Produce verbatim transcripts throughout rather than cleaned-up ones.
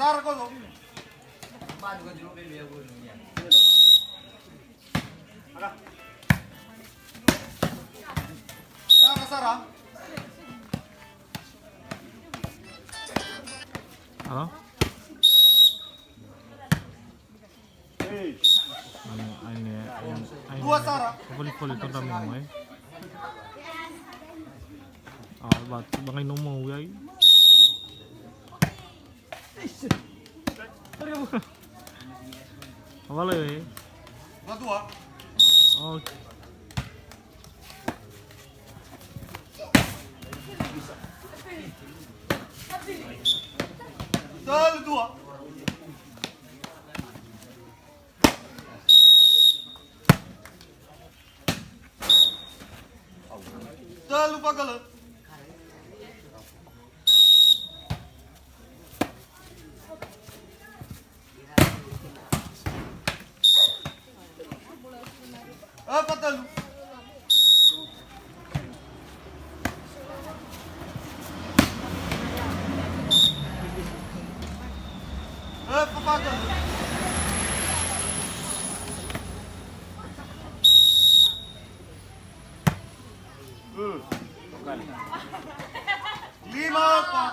Sara kozo. Sara, sara. Halo? Hei. Ane, ane, ane, ane. Dua sara. Foli, foli, tonton mo, eh. Ah, ba, ba ngai nomo, yai. Apa lagi? Dua dua. Oh. Telu dua. Telu pagala. Apa telu? Apa pagala? Lima apa?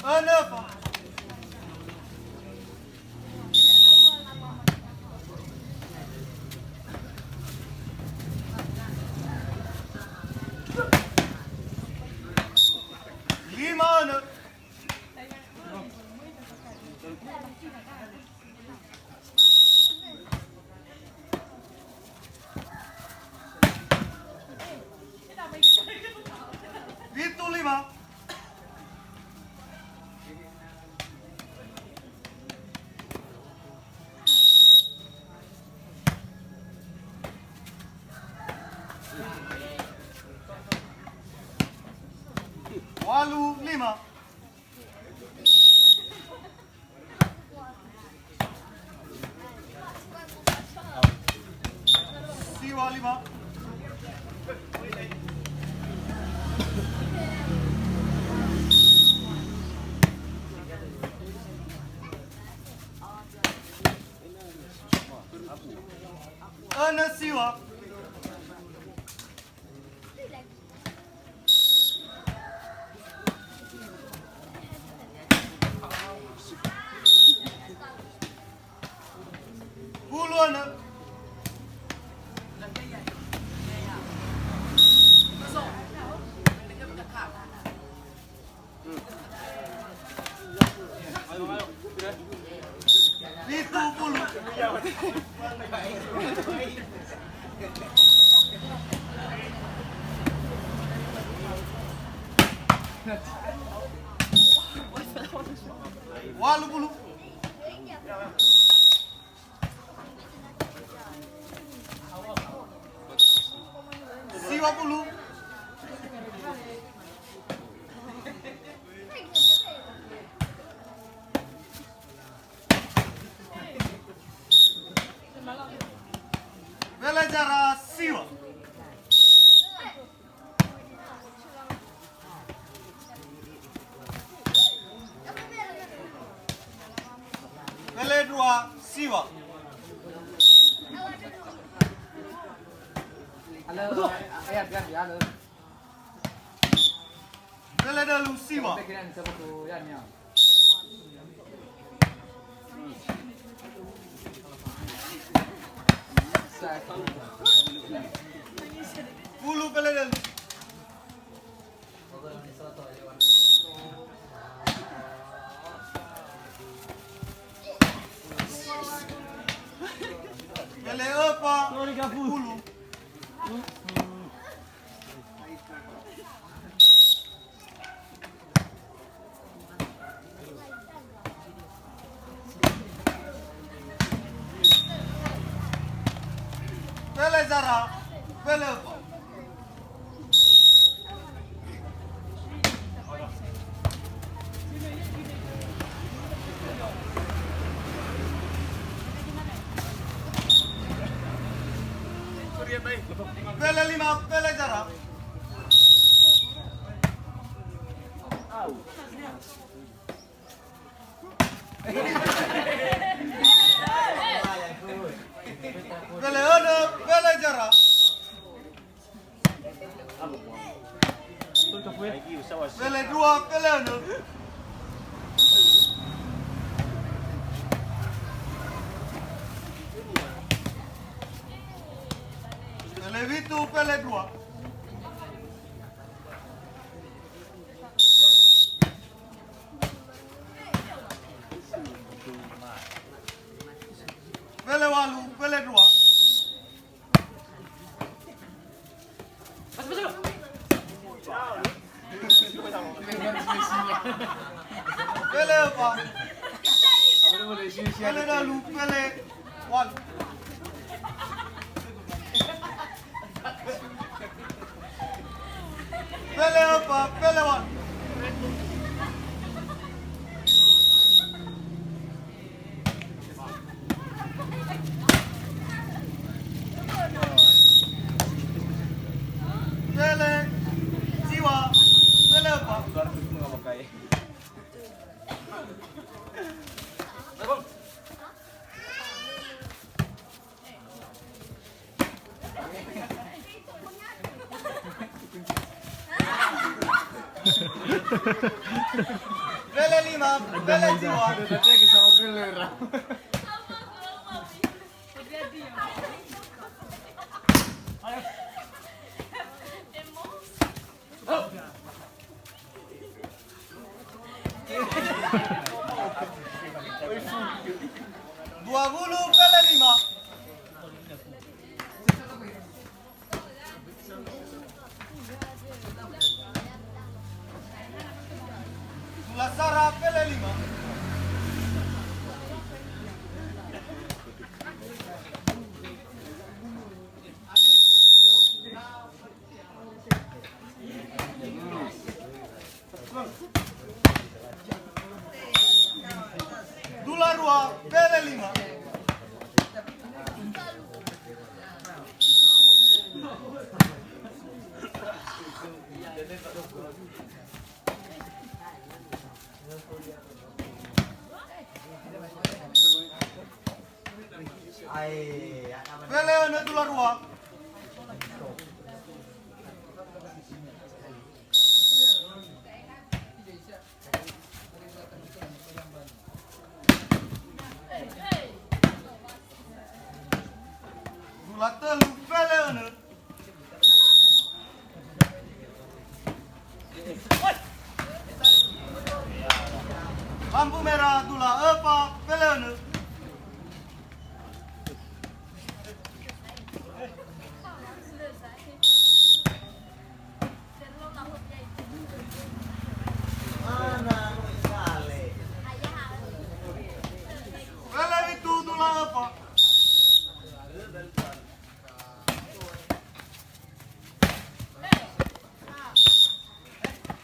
Ane apa? Lima ane. Pitu lima. Walu lima. Siwa lima. Ane siwa. Puluh ane. Pitu puluh. Walu puluh. Siwa puluh. Wele zara siwa. Wele dua siwa. Halo, ya, ya, ya, halo. Wele dalu siwa. Puluh wele dalu. Wele empat puluh. Wele zara, wele empat. Pele lima, pele zara. Pele önö, pele zara. Pele dua, pele önö. Pele fitu, pele dua. Pele walu, pele dua. Pele öfa. Pele dalu, pele walu. Pele öfa, pele walu. Pele ziwa, pele öfa. Pele lima, pele ziwa. Dua wulu pele lima. Dula sara pele lima. Dula rua, pele lima. Pele önö dula rua. Dula tölu, pele önö. Lampu merah, dula öfa, pele önö. Pele fitu, dula öfa.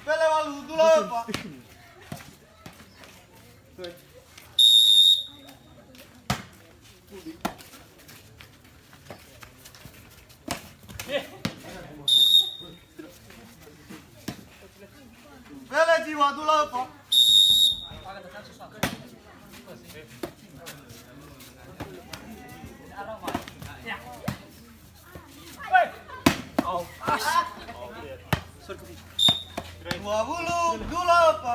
Pele walu, dula öfa. Pele ziwa, dula öfa. Dua wulu, dula öfa.